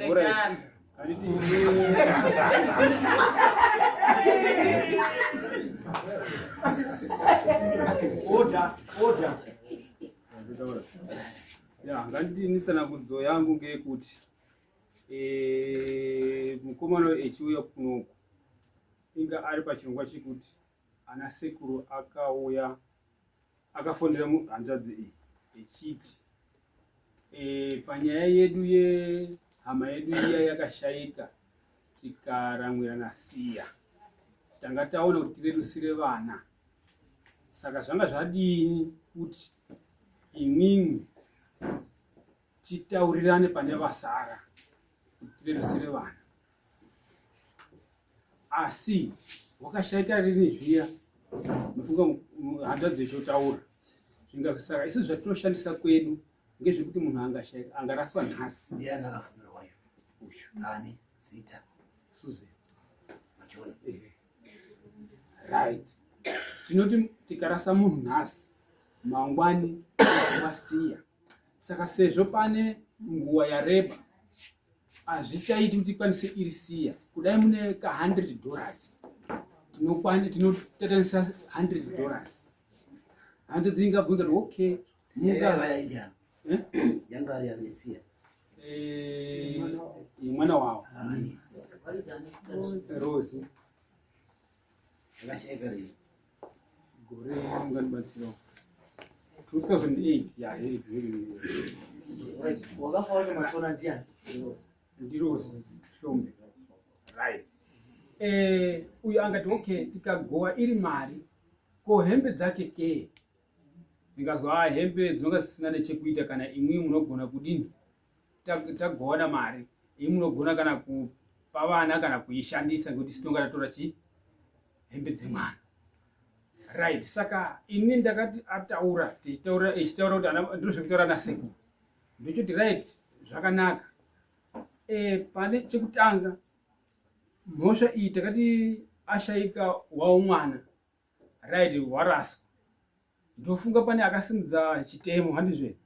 Alright. Handiti Order, order. Ya, ngandini tsanangudzo yangu ngeyekuti eh, mukomana uyu echiuya kunoku inga ari pachirongwa chekuti ana sekuru akauya akafonera hanzvadzi iyi echiti e, panyaya yedu yehama yedu iya yakashaika tikaramwirana siya tanga taona kuti tirerusire vana saka zvanga zvadini kuti imwimwi titaurirane pane vasara kuti tirerusire vana asi wakashaika rini zviya nofunga hanzvadzi ichotaura zvingasaka isu zvatinoshandisa kwedu ngezvekuti munhu angashaika angaraswa nhasi ndiani akafonera wacho uyu ani zita Susan machona right tinoti tikarasa munhu nhasi mangwani wasiya saka sezvo pane nguva yareba hazvichaiti kuti ikwanise iri siya kudai mune ka 100 dollars tinotatanisa 100 dollars hanto dzingabvunza kuti okay eh? eh, mwana wavo Rose Akashaika rini? Gore ungandibatsirawo. 2008 yeah, exactly. Right. Wakafa wacho machona ndiani? Ndirozi Shombe. Right. Eh, uyu angati okay tikagowa iri mari ko hembe dzake ke ndikazwa ah, hembe dzinonga dzisina nechekuita kana imwi munogona kudini tagowana mari imi munogona kana kupa vana kana kuishandisa ngekuti sitonga tatora chi hembe dzemwana right saka ini ndakati ataura tichitaura ichitaura kuti ndiro zvekutaura nasekuru ndochoti right zvakanaka e, pane chekutanga mhosva iyi takati ashaika wawo mwana right waraswa ndofunga pane akasimudza chitemo handizve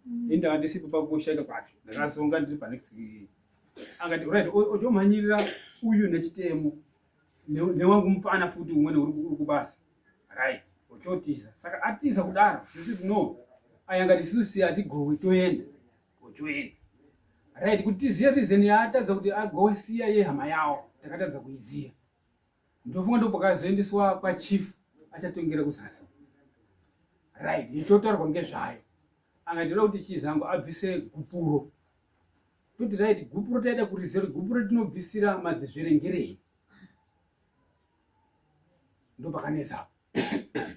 mm. ini ndanga ndisipo pakushaika kwacho ndakazonga ndiri panext akati right otomhanyirira uyu nechitemo newangu mupfana futi umweni uri kubasa right ochotiza saka atiza kudaro ndikuti no aya ngati isusu hatigowe toenda ochoenda right kuti tizive reason yaatadza kuti agowe siya yehama yawo takatadza kuiziva ndofunga ndopakazoendeswa kwachief achatongera kuzasi right ichotaurwa ngezvayo angatira kuti chizango abvise gupuro toti right gupuro taida kurizero gupuro tinobvisira madzizverengerei ndopakanetsa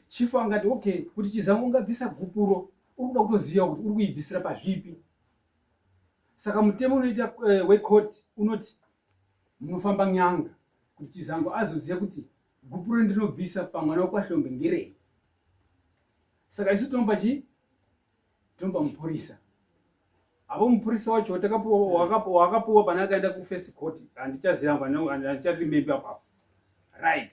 chief angati okay kuti chizango ungabvisa gupuro uri kuda kutoziva kuti uri kuibvisira pazvipi saka mutemo unoita eh, wecourt unoti munofamba nyanga kuti chizango azoziva kuti gupuro ndinobvisa pamwana wekwahlombe ngerei saka isu tinomupa chii tinomupa mupurisa avo mupurisa wacho wakapuwa pane akaenda kufirst court handichaziva handicharimembi apapo right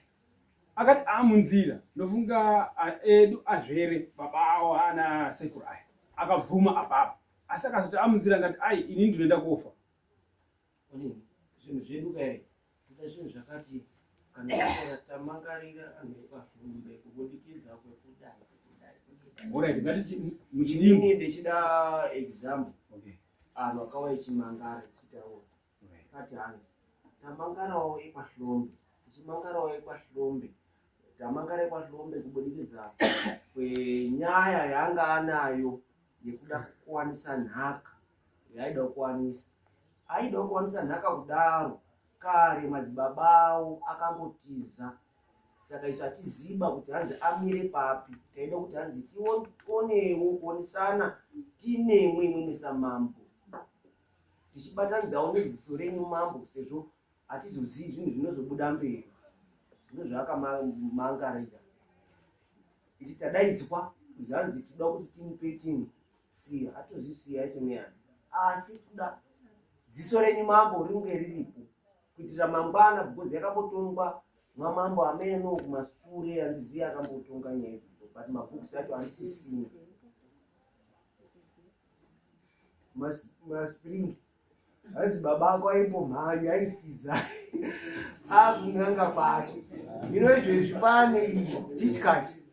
akati amunzira ndofunga edu azvere baba awo ana sekuru aya akabvuma apapo asi akazoti amunzira ngati ai ini ndinoenda kufa Onini, zvinhu zvedu kaere toda zvinhu zvakati kana taura tamangarira anhu ekwafumbe kubudikidza kwekudai kwekudai Alright, ngati muchinini Inini ndichida example okay. anhu akauya echimangara echitaura Right. kati hanzi tamangarawo ekwahlombe tichimangarawo ekwahlombe tamangara ekwahlombe kubudikidza kwenyaya yaanga anayo yekuda kuwanisa nhaka yaaida kuwanisa aida kuwanisa nhaka kudaro kare madzibaba awo akambotiza saka isu hatiziba kuti hanzi amire papi taida kuti hanzi tionewo kuonesana tinemwe imwimwe samambo tichibatanidzawo neziso renyu mambo sezvo hatizozivi zvinhu zvinozobuda mberi zvino zvaakamangarira ichi tadaidzwa kuzi hanzi toda kuti timupe chinhu siya hatozivi siya yacho neyani asi toda dziso renyu mambo ringe riripo kuitira mangwana because yakambotongwa mwamambo ameno kumasure handizivi akambotonga nyaya idzodzo but mabooks acho handisisina maspring. Hanzi baba ako aimbomhanya aitiza akun'anga kwacho. Hino izvezvi pane iyi tichkachi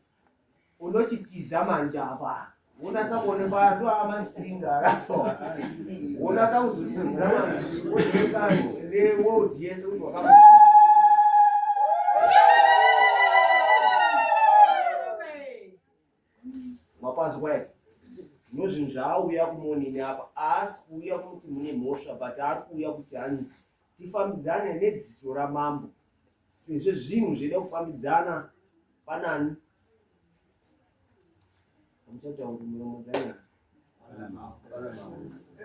unochitiza manje apa wonasa kuonekwa ndo amaspring arapo wonasa kuzotiza manje wooneka reworld yese kuti waka mapazwa here zvino zvinhu zvaauya kumonini apa haasi kuuya kuti mune mhosva but ari kuuya kuti hanzi tifambidzane nedziso ramambo sezvo zvinhu zvaida kufambidzana panani amuchatauri muromo dzanyana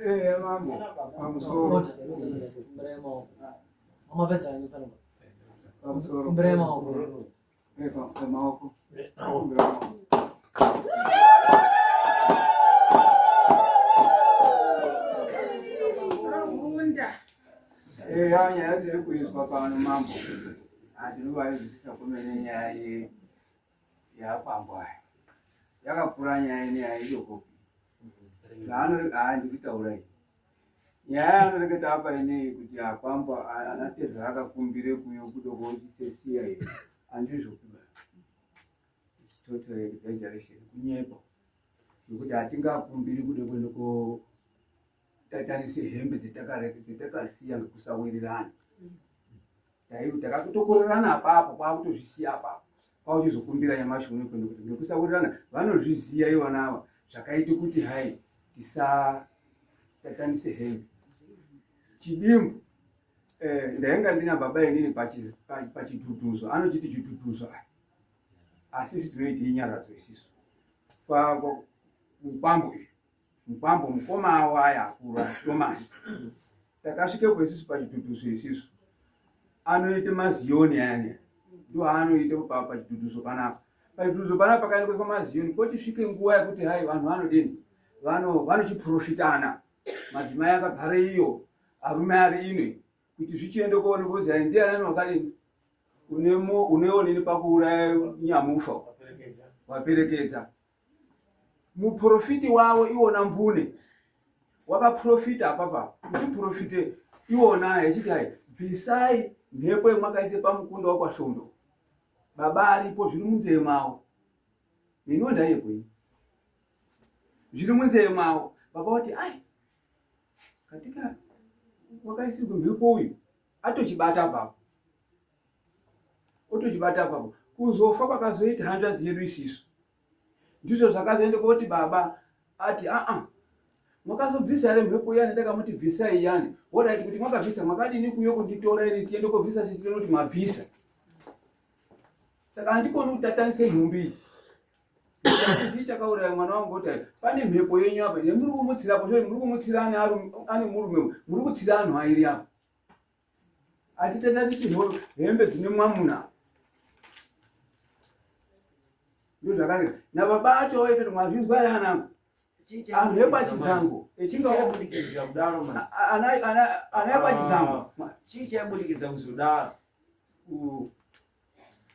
Eh, mambo pamusoro pamusoro Eh, pamaoko Eya, nyaya tiri kuizwa pano mambo, hatinovaizwisisa kwemene nyaya yakwambo aya yakakura nyaya ine yaidokopi ndikutaura iyi nyaya yaanoreketa apa ineyi kuti akwambo anatezvara akakumbire kuyo kudokotisiya iyi handizvokuba It's total exaggeration kunyepa nekuti hatingakumbiri kude kuende kotatanise hembe dzetakasiya ngekusawirirana takakutokorerana apapo kwakutozvisiya apapo kwakuchizokumbira nyamashi uno kuende kuti ngekusawirirana vanozviziya ivona ava zvakaita kuti hai tisatatanise hembe chidimbu eh, ndainga ndina baba inini pachidhudhuzo anochiti chidhudhuzo asi isi tinoiti inyaradzo isisu mukwambo izvi mukwambo mukoma awo aya akura tomasi takasvikepo isisu pachidhudhuzo isisu anoita maziyoni ayani ndo aanoita pachidhudhuzo panapa pachidhudhuzo panapa pakaendeswa maziyoni kochisvike nguva yekuti hai vanhu vanodini vanochiprofitana madzimai akagara iyo arume ari ino kuti zvichiende kuone kuti hai ndianani wakadini uneonini pakuuraya nyamufa waperekedza muprofiti wavo iwona mbune wakaprofita apapa kuti profite iwona echiti hai bvisai mhepo yemwakaise pamukunda wakwashondo baba aripo zviri munzee mwawo neniwo ndaiyepo ini zviri munzee mwawo baba wati ai katika wakaisirwa mhepo uyu atochibata apapo otochibata apapo kuzofa kwakazoita hanzvadzi yedu isisu ndizvo zvakazoenda koti baba ati aa makazobvisa here mhepo iyani ndakamuti bvisai iyani woraiti kuti makabvisa makadini kuyo kunditora ini tiende kobvisa sitinoti mabvisa saka handikoni kutatanise nhumbi iyi chii chakauraya mwana wangu kuti pane mhepo yenyu apa yemuri kumutsira apo muri kumutsira ane murume muri kutsira anhu airi apa atitendatisi hembe dzine mwamuna ndozvakanaka nababa acho waitoti mwazvinzwa here anangu anhu ekwachizango echingaabudikidza kudaro ana ekwachizango chii chaibudikidza kuzodaro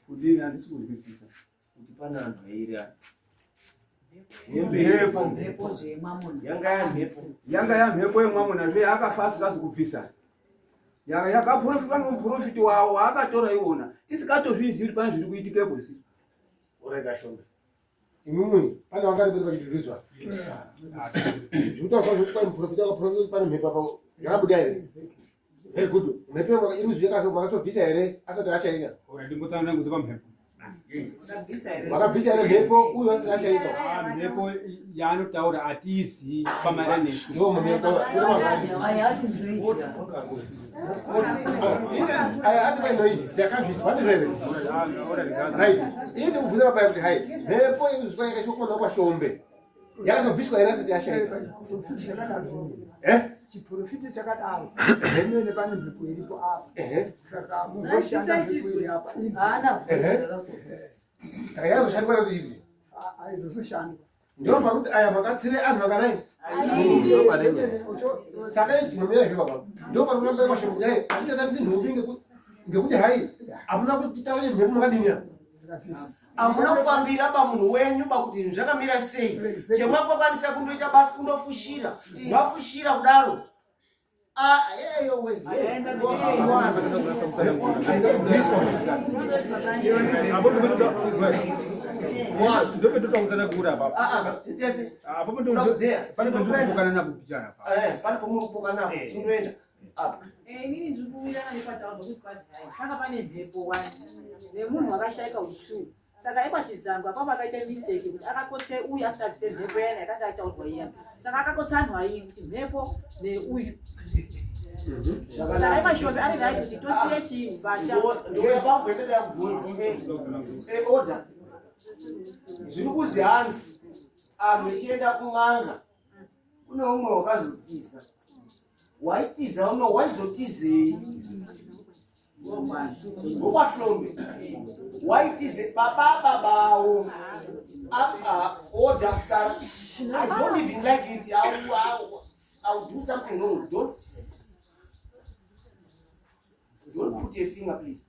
kudini handisi kunzwisisa kuti pane anhu airi aya mhepo mhepo zvemwamuna yanga yamhepo yanga yamhepo yemwamuna zve akafa asikazi kubvisa yakaprofitwa nomuprofiti wawo waakatora iwona tisikatozvizivi kuti pane zviri kuitikepo isi Urega shombe. Imwimwi pane vanga vari pachidhudhuzwa. Zvinotaurwa zvekuti kwai muprofita akaprofita kuti pane mhepo apa yakabuda here? Very good. Mhepo iyo iri kuzwi makatobvisa here asati ashaika? Ora ndingotsanangudza pamhepo. Makabvisa here mhepo uyu asati ashaika? Ah, mhepo yaanotaura hatiizivi pamarenesu. Ndiwo mhepo. Aya ati Aya ati pai noise ndakazvizwa ndizvo here? Right. Ini ndikubvunza baba kuti hai mhepo yekuzwa yakashokona kwashombe yakazobviswa here asati ashaika? Eh? Chiprofita chakadaro zvemene pane mhepo iripo apa. Saka muzoshanda mhepo iri apa. Haana voice rakakura. Saka yakazoshandwa kuti ibve. Aizoshandwa. Ndiro pakuti aya makatsire anhu akadai. Saka chinomira zve baba. Ndo panokuramba mashoko kudai. Atichatarisi nhumbi ngekuti hai hamuna kuti taure mhepo makadini apa. Hamuna kufambira pamunhu wenyu pakuti zvinhu zvakamira sei. Chemwakwanisa kundoita basi kundofushira. Mwafushira kudaro. Inini ndiri kuwirirana nepataurwa kuti kwazi hai panga pane mhepo one nemunhu wakashaika utu saka ekwachizango apapo akaita mistake kuti akakotse uyu asati abvise mhepo yana yakanga yataurwa iya saka akakotsa anhu aii kuti mhepo neuyu saka ekwashombe ari right kuti tosiye chii basha ndouya kubvunza order zviri kuzi hanzi anhu echienda kun'anga kune umwe wakazotiza waitiza uno waizotizei wokwahlombe waitize baba babawo order sir i don't even like it I will, I will, I will do something wrong don't don't put a finger please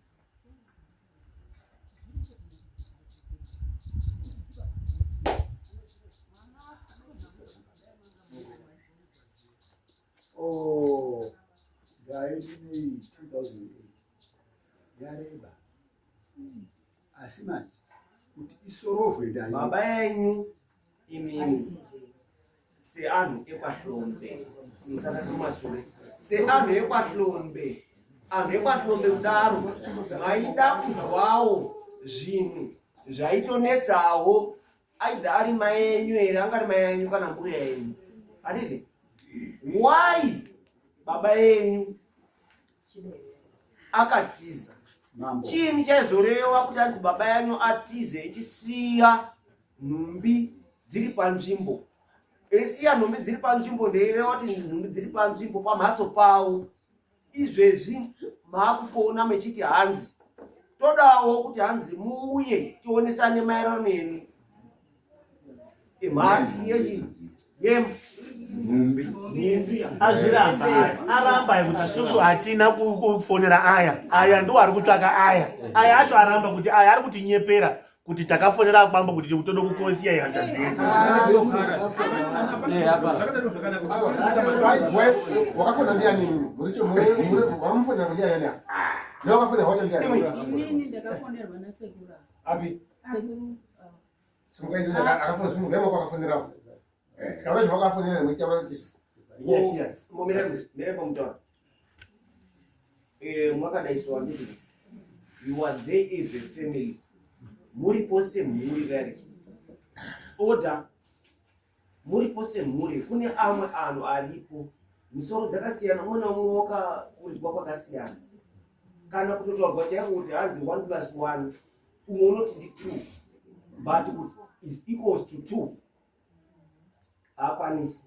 Oh, ndainei 2008 yareba asi manje kuti isorovwe dai baba yenyu imimi seanhu ekwahlombe musakasumasure seanhu ekwahlombe anhu ekwahlombe kudaro maida kuzwawo zvinhu zvaitonetsawo aida ari mai enyu here anga ari mai enyu kana mbuya yenyu handiti why baba yenyu akatiza chiini chaizorewa kuti anzi baba yanyu atize ichisiya nhumbi dziri panzvimbo esiya nhumbi dziri panzvimbo ndeirewa kuti nhumbi dziri panzvimbo pamhatso pavo Izvezvi maakufona mechiti hanzi todawo kuti hanzi muuye tionesane maererano nemi imhari yechi nhumbi azviramba aramba kuti isusu hatina kufonera aya aya ndiwo ari kutsvaka aya aya acho aramba kuti aya ari kutinyepera kuti takafonera akwambo kuti tode kukosiya ihanda dzedu wakafona ndiani wamufonera ndiani newakafonera wacho ndiani Inini ndakafonerwa nasekuru ava. api Sekuru ava. simukaenda akafona simukaenda kwakafonerawo taura zvawakafonera nekuti kuti nyaya Mira pamutaura. Eh, mwakadaiswa nditi you are there as a family muripo semhuri vere order muripo semhuri kune amwe anhu aripo misoro dzakasiyana umwe naumwe wakakurirwa kwakasiyana kana kutotaurwa chaiko kuti hanzi 1 plus 1 umwe unoti ndi 2 but kuti is equals to 2 haakwanisi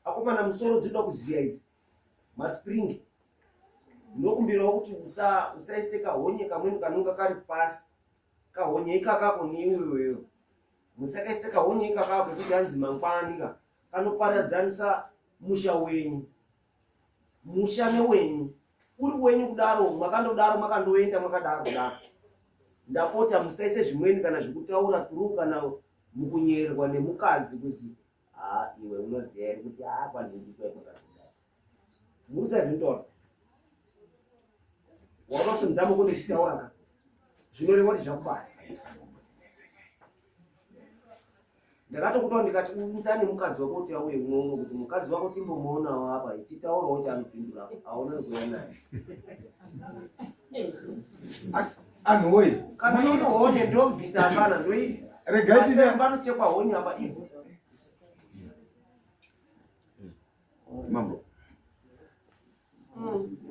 akomana musoro dzinoda kuziya idzi maspring ndokumbirawo kuti usaise kahonye kamweni kanonga kari pasi kahonye ikakako neiwewewe musakaise kahonye ikakako kekuti hanzi mangwani ka kanoparadzanisa musha wenyu musha newenyu uri wenyu kudaro makandodaro makandoenda makadaro kudaro ndapota musaise zvimweni kana zvekutaura through kana mukunyerwa nemukadzi kuzi haa iwe unoziva here kuti haa kwanhingi kwakazodai musazvintora wakasimudza moko ndichitaura ka zvinoreva kuti zvakubaya ndakatokuta ndikati unza nemukadzi wako kuti auye unono kuti mukadzi wako timbomuonawo apa ichitaurawo chaanopindura aona nekuya naye anhu woye kana iri honye ndobvisa hapana ndoi regai panochekwa honye apa ivhu Mambo.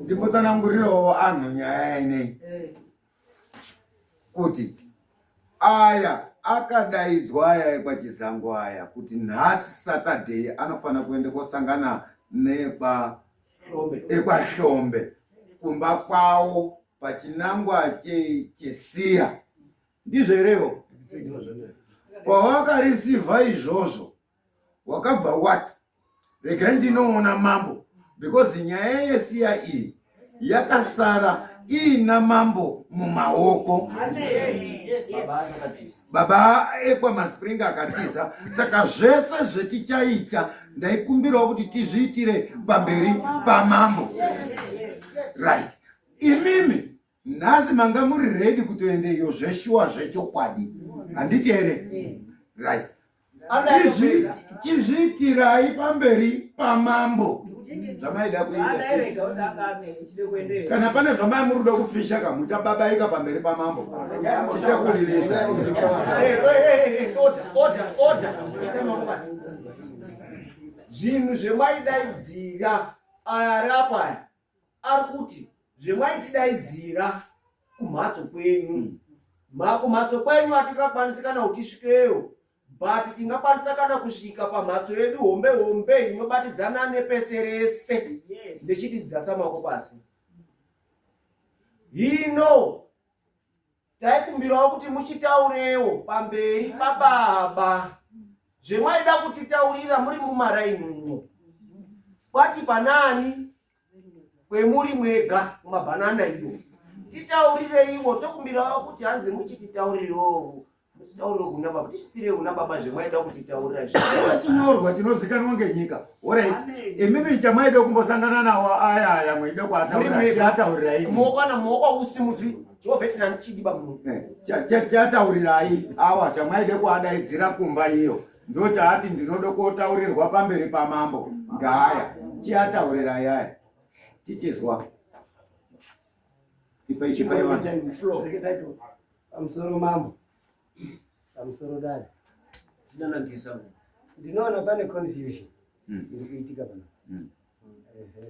Ndimbotsanangurirawo anhu nyaya inei Eh. kuti aya akadaidzwa aya ekwachizango aya kuti nhasi Saturday anofanira kuenda kosangana nekwa ekwaHlombe kumba kwawo pachinangwa chesiya ndizvo herewo pawakarisivha izvozvo wakabva wati regai ndinoona mambo because nyaya yesiya iyi yakasara iina mambo mumaoko. Baba ekwaMaspring akatiza, saka zvese zvetichaita ndaikumbirawo kuti tizviitire pamberi pamambo. Right, imimi nhasi manga muri ready kutoendeyo zveshuwa zvechokwadi, handiti here? Right, chizviitirai pamberi pamambo zvamaida kuita. Kana pane zvamai muri kuda kufisha ka, muchababaika pamberi pamambo, tichakuririsa. Zvinhu zvemaidaidzira aya ari apa aya ari kuti zvemaitidaidzira kumhatso kwenyu, kumhatso kwenyu hatingakwanisi kana kuti tisvikeyo, but tingakwanisa kana kusvika pamhatso yedu hombe hombe inobatidzana nepese rese. Ndechiti dzasa maoko pasi. Hino taikumbirawo kuti muchitaurewo pamberi pababa zvemwaida kutitaurira muri mumaraini umo, kwati panani kwemuri mwega kumabhanana iyo, titaurireiwo. Tokumbirawo kuti hanzi muchititaurirewo, muchitaurirewo kuna baba, tisisirewo kuna baba zvemwaida kutitaurira izvi. Chinyorwa chinozikanwa ngenyika. Alright, imimi chamaida kumbosangana nawo aya aya mwaida kuataurira, chiataurirai. Muoko ana muoko ausimudzwi jehovha chidiba munhu. Chataurirai awa chamaida kuadaidzira kumba iyo, ndo chaati ndinoda kotaurirwa pamberi pamambo ngaaya. Chiataurirai aya tichizwa. Ipai, chipai vanhu. Pamusoro mambo, pamusoro dare, ndinoona pane confusion iri kuitika pano.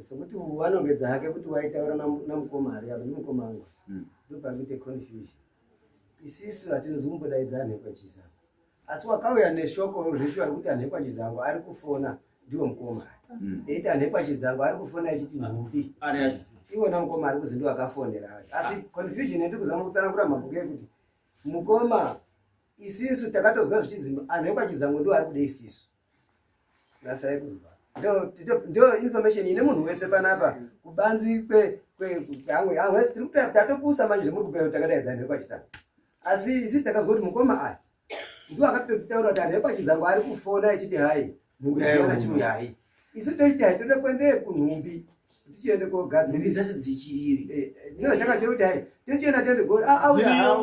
Sokuti wanongedza hake kuti waitaura namukoma ari apa, ndimukoma wangu, ndo pari kuite confusion. Isisu hatinozi kumbodaidza anhu ekwachizango, asi wakauya neshoko zveshuwa rekuti anhu ekwachizango ari kufona ndiwo mukoma, eiti anhu ekwachizango ari kufona echiti nhumbi. Iwona mukoma ari kuzi ndiwo akafonera acho, asi confusion yandiri kuzama kutsanangura mabhuku ekuti mukoma, isisu takatozwa zvichizi anhu ekwachizango ndiwo ari kuda isisu. Nasai kuzwa ndo information ine munhu wese panapa kubanzi kweamwe amwe ese tiri kuti tatopusa manje zvemuri kubhuya kuti takadaidza anhu ekwachizango, asi isi takazwa kuti mukoma aya ndiwo akatotitaura kuti anhu ekwachizango ari kufona echiti hai, nhumbi dziyana, chiuyai. Isu toiti hai, toda kuende kunhumbi tichiende kogadzirisa dzacho dzichiriri. Ndino chaka chekuti hai, tochienda tiende auya.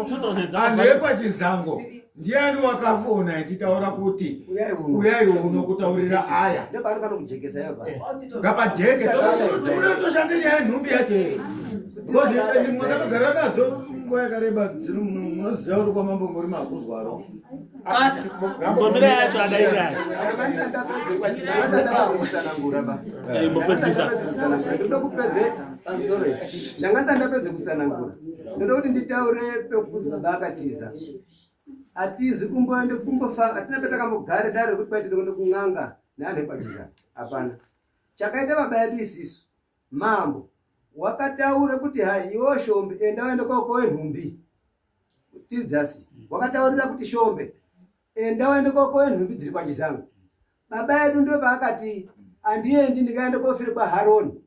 Anhu ekwachizango ndiani wakafona ichitaura kuti uyai uno kutaurira aya? Ndo paanofana kujekesa yova. Ngapajeke, toshande nyaya yenhumbi yacho here, because mwakatogara nadzo nguva yakareba dziri munoziva kuti kwamambo muri makuzwaro. Mbomira yacho adaira. Imbopedzisa. Ndoda kupedzesa pamusoro iyi. Ndanga ndisati ndapedze kutsanangura. Ndoda kuti nditaure pekuzi baba akatiza. Hatizi kumboende kumbofa, hatina patakambogara dare rekuti kwaiti toende kun'anga neanhu ekwachizana. Hapana. Chakaita baba yedu isisu, mambo wakataura kuti hai, iwo Shombe, enda uende kokowe nhumbi. Tidzasi wakataurira kuti Shombe, enda uende kokowe nhumbi dziri kwachizango. Baba edu ndo paakati handiendi, ndingaende kofira kwaHaroni.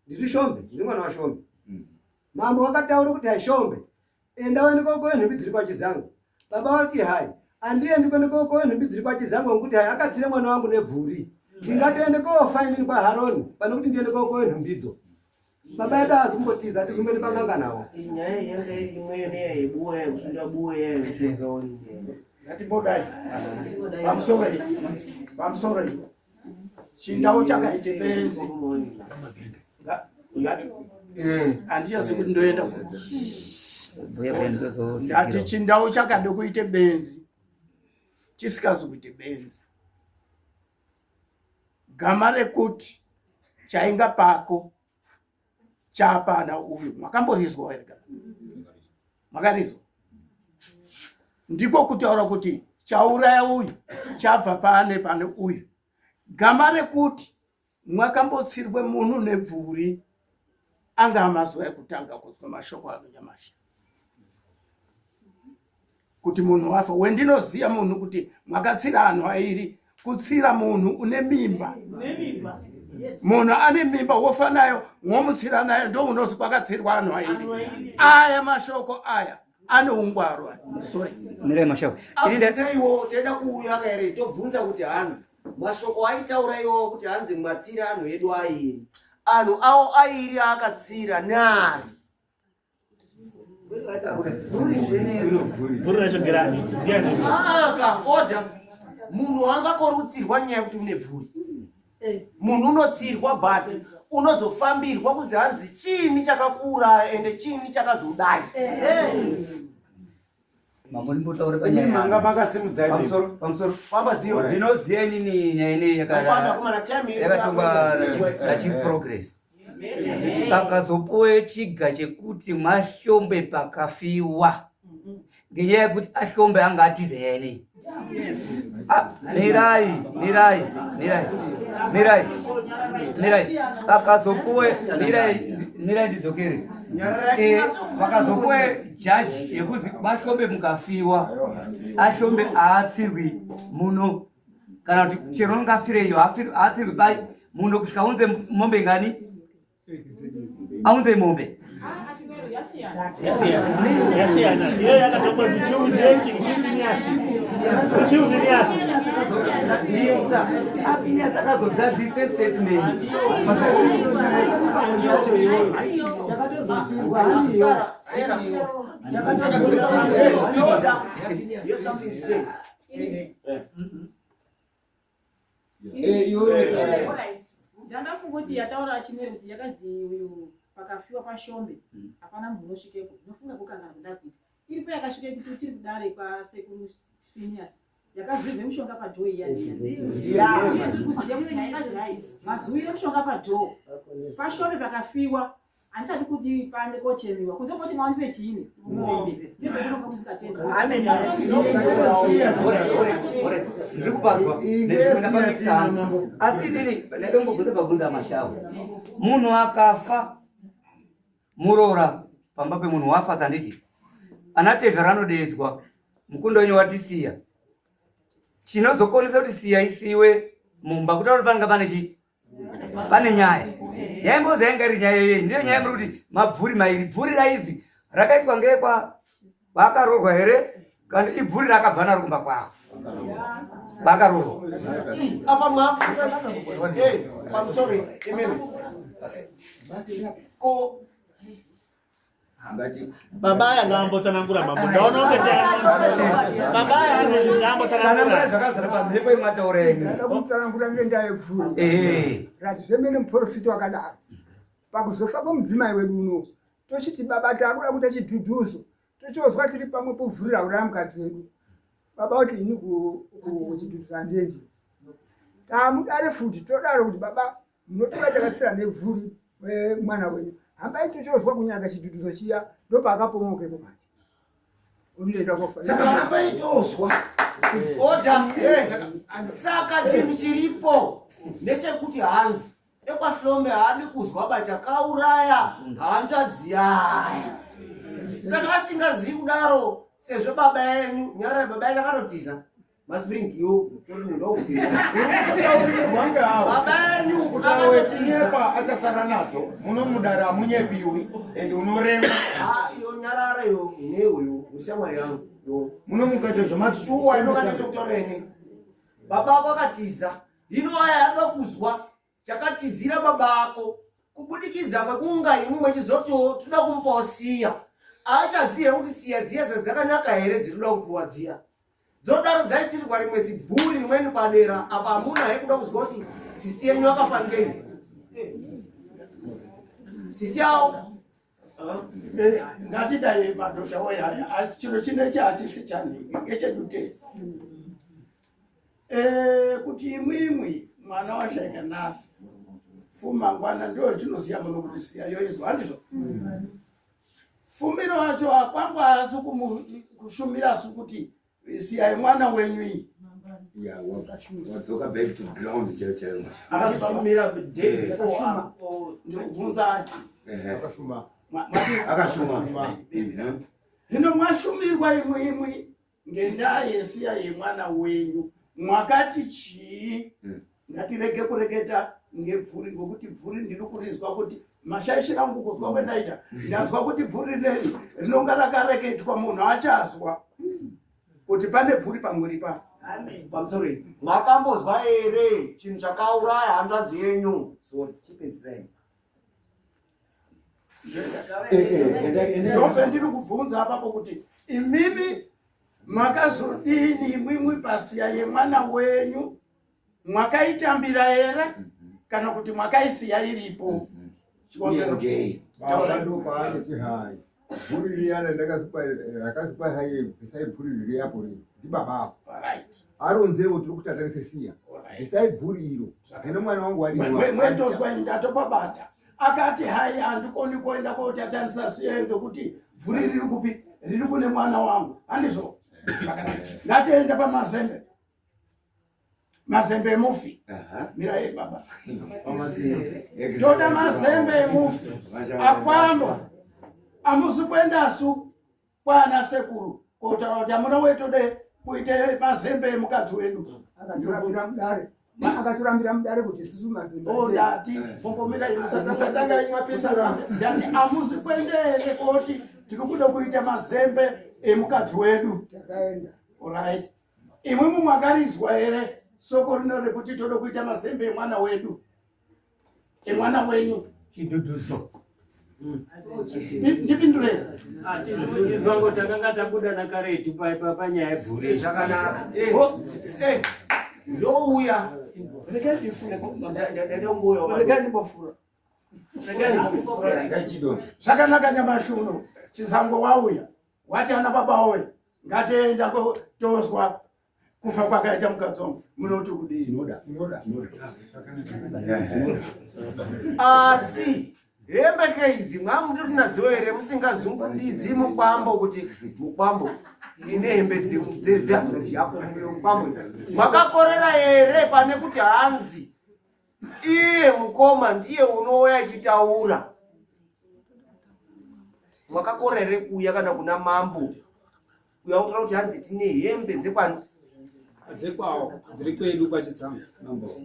Ndiri Shombe, ndiri mwana waShombe. Mambo wakataura kuti hai, Shombe, enda uende kokowe nhumbi dziri kwachizango. Baba vati hai, handiendi kuende kokowe nhumbi dziri kwachizango nekuti hai, akatsire mwana wangu nebvuri. Ndingatoende kofa inini kwaHaroni pane kuti ndiende kokowe nhumbidzo. Baba edu haazi kumbotiza, hatizomboende panganga nawo. Nyaya yanga iri imweyo neya yebuwa yekusunda buwe yayekutengawo. Ngatimbodai pamusoro iyi, pamusoro iyi. Chindau chakaite benzi. Handichazivi kuti ndoenda ku. Ndati chindau chakade kuite benzi, chisikazi kuite benzi. Gama rekuti chainga pako chapana uyu makamborizwa here? Gama makarizwa? Ndiko kutaura kuti chauraya uyu chabva pane pane uyu. Gama rekuti mwakambotsirwe munhu nebvuri anga amazuva ekutanga kuzwa mashoko ano nyamashi kuti munhu wafa. Wendinoziya munhu kuti mwakatsira anhu airi kutsira munhu une mimba, munhu ane mimba wofa nayo, mwomutsira nayo, ndo unozi kwakatsirwa anhu airi. Aya mashoko aya. Ane ungwaru. Sorry. Mirai mashoko. Ini ndaiwo taida kuuya ka here tobvunza kuti hanzi mashoko aitaura iwawo kuti hanzi mwatsira anhu edu airi. Anhu awo airi akatsira nari. Bvuri racho ngerani? Ndiani? Aka oda munhu angakorutsirwa nyaya yekuti une bvuri. Munhu unotsirwa but unozofambirwa kuzi hanzi chiini chakakuuraya ende chiini chakazodai. Mambo ndimbotaura panyaya. Manga makasimudza imi. Pamusoro, pamusoro. Famba ziyo. Ndinoziva inini nyaya ineyi Famba komana time iri yakatongwa na Chief Progress. Pakazopuwe chiga chekuti mashombe pakafiwa. Ngenyaya yekuti ashombe anga atize nyaya ineyi. Ah, mirai, mirai, mirai. Mirai. Mirai. Pakazopuwe mirai, mirai ndidzokere. Pakazopuwe jaji yekuzi mashombe mukafiwa. Ashombe aatsirwi muno. Kana kuti chero ungafireyo aatsirwi pai muno kusvika unze mombe ngani? Aunze mombe. Yasiyana. Iyo yakatongwa ndichiu Phineas. Phineas akazodzadzise statement. Sarah, Sarah. Order. You have something to say. Alright. Ndandafunga kuti yataura chimwe kuti yakazi uyu pakafiwa pashombe hapana munhu unosvikepo ndinofunga kukangana kuda kuita iripo yakasvike kuti tiri kudare kwasekuru Phineas yakazvirwe mushonga padhoo iya ndiri kuziva kuti yakazi hai mazuwire mushonga padhoo pashombe pakafiwa handichadi kuti pande kochemiwa kunze kwoti mawandipe chiini mombe ndozvakunonga musikatenda. Ndiri kupazwa nezvimwe ndapamikisana. Asi inini ndaidombobvunza pabvunza mashawo. Munhu akafa muroora pamba pemunhu wafa sanditi ana tezvara anodeedzwa mukundo wenyu watisiya chinozokonesa kuti siya isiwe mumba kutaura kuti panenge pane chii pane nyaya yaimbozi yainga iri nyaya yei ndiyo nyaya muri kuti mabvuri mairi bvuri raizwi rakaiswa ngekwa kwaakaroorwa here kana ibvuri raakabva naro kumba kwavo kwaakaroorwa Apa ma. Hey, I'm sorry. Amen. Ko Baba aya ngaambotsanangura mambo. Ndaona kunge baba aya ngaambotsanangura. Zvakazara pamhepo imwataura imi. Ndada kumutsanangura ngendaa yepfuru. Rati zvemene muprofita wakadaro. Pakuzofa kwemudzimai wedu uno tochiti baba takuda kuita chidhudhuzo tochozwa tiri pamwe povhurira uraya mukadzi wedu. Baba kuti ini kuchidhudhuzo handiendi. Tamudare futi todaro kuti baba munotora takatsira nebvuri mwana wenyu hambai tochozwa kunyaga chidhudhuzo chiya ndopaakapomokepo manje unoenda kofa saka hambaitozwa oda saka chinhu chiripo ndechekuti hanzi ekwahlombe haadi kuzwa bachakauraya hanzvadzi yaya saka asingazivi kudaro sezvo baba yenyu nyarara baba yenyu akatotiza Maspring yo Baba enyu wekunyepa achasara nadzo muno mudare hamunyepiwi and unorema. Ah, iyo nyarara iyo newe yo ushamwari yangu yo. Muno mukaita zvemasuwa inokatoita kutorene. Baba ako akatiza. Hino aya anoda kuzwa chakatizira baba ako kubudikidza kwekunga imwi mwechizotiwo toda kumupawo siya. Aachaziye kuti siya dziya dzakanaka here dzinoda kupiwa dziya. Dzodaro dzaisirirwa rimwe zibvuri rimweni padera apa hamuna he kuda kuzwa kuti sisi yenyu akafa ngei. Sisi yawo Ngatidai madhodha woye aya chiro chinechi hachisi chanhingi ngechedu tese. Kuti imwimwi mwana washaika nhasi fumangwana ndiyo tinoziya muno kuti siya yoizwa handizvo fumiro acho akwangu haasi kushumira asi kuti siyai mwana wenyu iyi Yeah, wadzoka back to ground chaiyo chaiyo. Akashumira day before. Ndikubvunza Akashuma. Akashuma. Hino mwashumirwa imwe imwe ngendaa yesiya yemwana wenyu mwakati chii? Ngatirege kureketa ngebvuri ngokuti bvuri ndiri kurizwa kuti mashaishira angu kuzwa kwendaita ndazwa kuti bvuri rineri rinonga rakareketwa munhu achazwa kuti pane bvuri pamwiri pa Pamusoro iyi. Makambozwa here chinhu chakauraya hanzvadzi yenyu? Sorry, chipedzisai. Ndobve ndiri kubvunza apapo kuti imimi makazodini imwimwi pasiya yemwana wenyu mwakaitambira here kana kuti mwakaisiya iripo chikonzero Baba ndopaanoti hai bvuri riyana rakazipa hai bvisai bvuri riri apo riri ndibaba apo aronzere kuti tiri kutatanise siya bvisai bvuri iro hino mwana wangu wadiwamwetozwa ndatopabata akati hai handikoni kuenda kotatanisa siya ngekuti bvuri riri kupi riri kune mwana wangu handizvo ngatienda pamazembe mazembe emufi mirai baba toda mazembe emufi akwamba amusi kuendasu kwana sekuru kotaura kuti amuna wee tode kuite mazembe emukadzi wedu akaturambira mudare akaturambira mudare kuti isusu mazembe oh, ndati vombomirai ndati amusi kuenda here koti tiri kuda kuita mazembe emukadzi wedu takaenda orit Imwimwi mwakarizwa here soko rino rekuti toda kuita mazembe emwana wedu emwana wenyu chidhudhuso ndipindurei tizwa ngo takanga tabuda nakaretu panyaya yebvuri zvakanaka eh, ndouya regai ndimbofura zvakanaka nyamashi uno chizango wauya Wati ana baba woye ngatienda tozwa kufa kwakaita mukadzi wangu munoti kudii? Tinoda. Asi hembe ke idzi mwamuri nadzo here musingazungudidzi mukwambo kuti mukwambo tine hembe dzeyako mukwambo mwakakorera here pane kuti hanzi iye mukoma ndiye unouya achitaura mwakakora here kuuya kana kuna mambo uya kutaura kuti hanzi tine hembe dzekwani dzekwawo dziri kwedu kwachizama mambo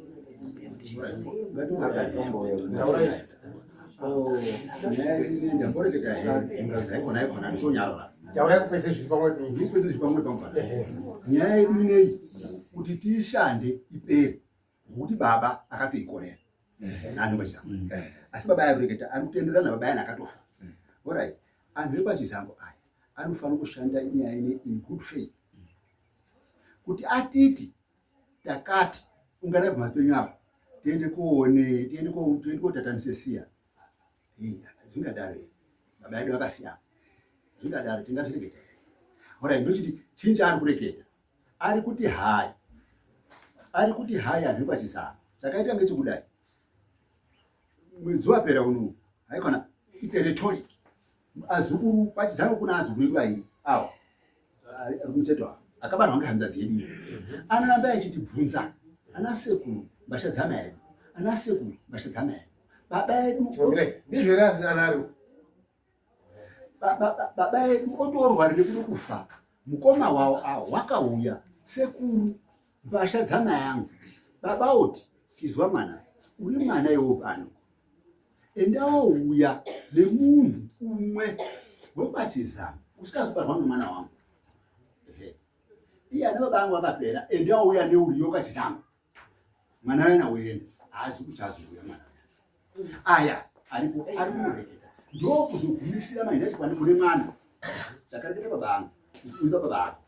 nyaya yedu ineyi kuti tiishande ipere ngokuti baba akatoikorera naanhu epachizango mm. asi baba aikureketa ari kutenderana baba yana akatofa mm. orit anhu epachizango aya anofanira kushanda nyaya ine in good faith kuti atiti takati unganai pamasi penyu apo tiende koone tiende kotatanise siya zvingadaro here baba edu akasiyana zvingadaro tingazvireketa here orit ndochiti chii chaari kureketa ari kuti hai ari kuti hai anhu epachizano chakaita ngechekudai mwedzi wapera uno haikona its a rhetoric azukuru pachizano kuna azukuru edu airi awo ari kumucheto awo akabarwa ngehanzvadzi yedu iyo anoramba achitibvunza ana sekuru mbatya dzamai edu ana sekuru mbatya dzamai edu baba edu ndizvo here anaro baba edu otorwarire kuno kufa mukoma wawo awo wakauya sekuru mbasha dzamai angu baba oti izwa mwana uri mwana iwo pano endawouya nemunhu umwe wepachizamo usikazobarwa nomwana wangu iye ana baba angu akapera endawouya neuriyo kachizamo mwana wena wena haazi kuti azouya mwana wena aya aripo ari kumureketa ndokuzogumisira manje ndati kwani kune mwana chakareketa baba angu kuunza baba ako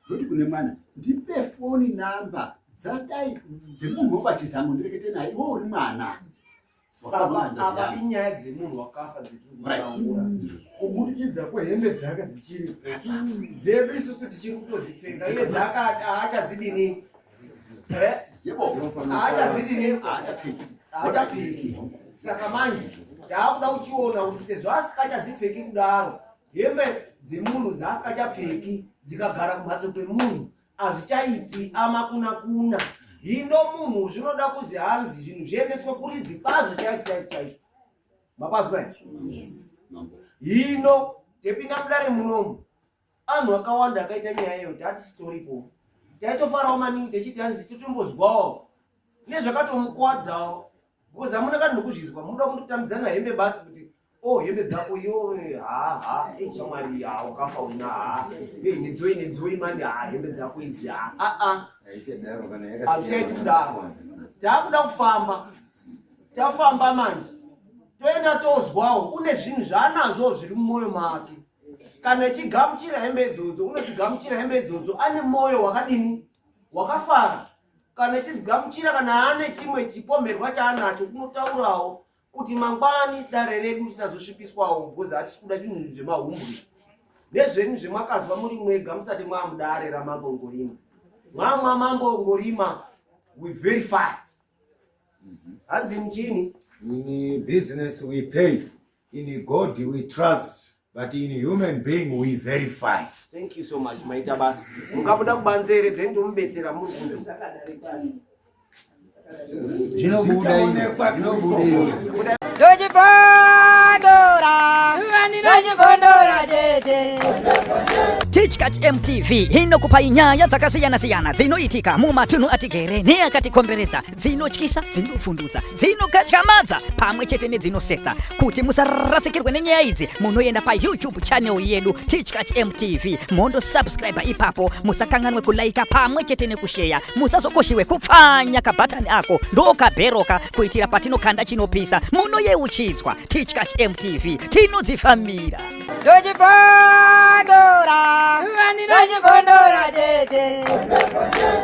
ndoti kune mwana ndipe foni namba dzadai dzemunhu wepachizango ndirekete naye iwe uri mwana Apa inyaya dzemunhu wakafa dzatiri kubudikidza kwehembe dzake dzichiri dzedu isusu tichiri kutodzipfeka iye dzake haachadzidini eh? haachadzidini haachapfeki saka manje taakuda kuchiona kuti sezvo asikachadzipfeki kudaro hembe dzemunhu dzaasikachapfeki dzikagara kumhatso kwemunhu Hazvichaiti amakuna kuna. Hino munhu zvinoda kuzi hanzi zvinhu zviendeswe kuridzi kwazvo chaizvo chaizvo chaizvo. Mapazwa here? Yes. Hino tepinda mudare munomu. Anhu akawanda akaita nyaya iyo tati sitoripo. Taitofarawo maningi techiti hanzi totombozwawo. Nezvakatomukuwadzawo because hamuna kana nokuzvizwa munoda kundotambidzana hembe basi kuti oh hembe dzako yo ha ha eh, shamwari ha wakafa una ha eh, nedzoi nedzoi mani ha hembe dzako idzi ha a a hazvichaiti kudaro taakuda kufamba tafamba manje toenda tozwawo une zvinhu zvaanazvo zviri mumwoyo make kana echigamuchira hembe idzodzo unodzigamuchira hembe idzodzo ane mwoyo wakadini wakafara kana echigamuchira kana ane chimwe chipomherwa chaanacho kunotaurawo kuti mangwani dare redu risazosvipiswawo because hatisi kuda zvinhu zvemahumbwe nezvenyu zvemakazwa muri mwega musati mwamudare ramambo ngorima mwamwa mambo ngorima we verify hanzi muchini In business we pay, in God we trust, but in human being we verify. Thank you so much maita basa. Mukabuda kubanze here then tomubetsera muri kunze. Zvinobuda zvinobuda. Ndochibondora, ndochibondora tete. Tichkach MTV inokupai nyaya dzakasiyana-siyana dzinoitika mumatunhu atigere neakatikomberedza dzinotyisa dzinovhundutsa dzinokatyamadza pamwe chete nedzinosetsa kuti musarasikirwe nenyaya idzi munoenda payoutube channel yedu tichkach mtv mondosubscribe ipapo musakanganwe kulaika pamwe chete nekusheya musazokoshiwe kupfanya kabhatani ako ndokabheroka kuitira patinokanda chinopisa munoyeuchidzwa tichkach mtv tinodzifambira Ndochibondora, ndochibondora tete.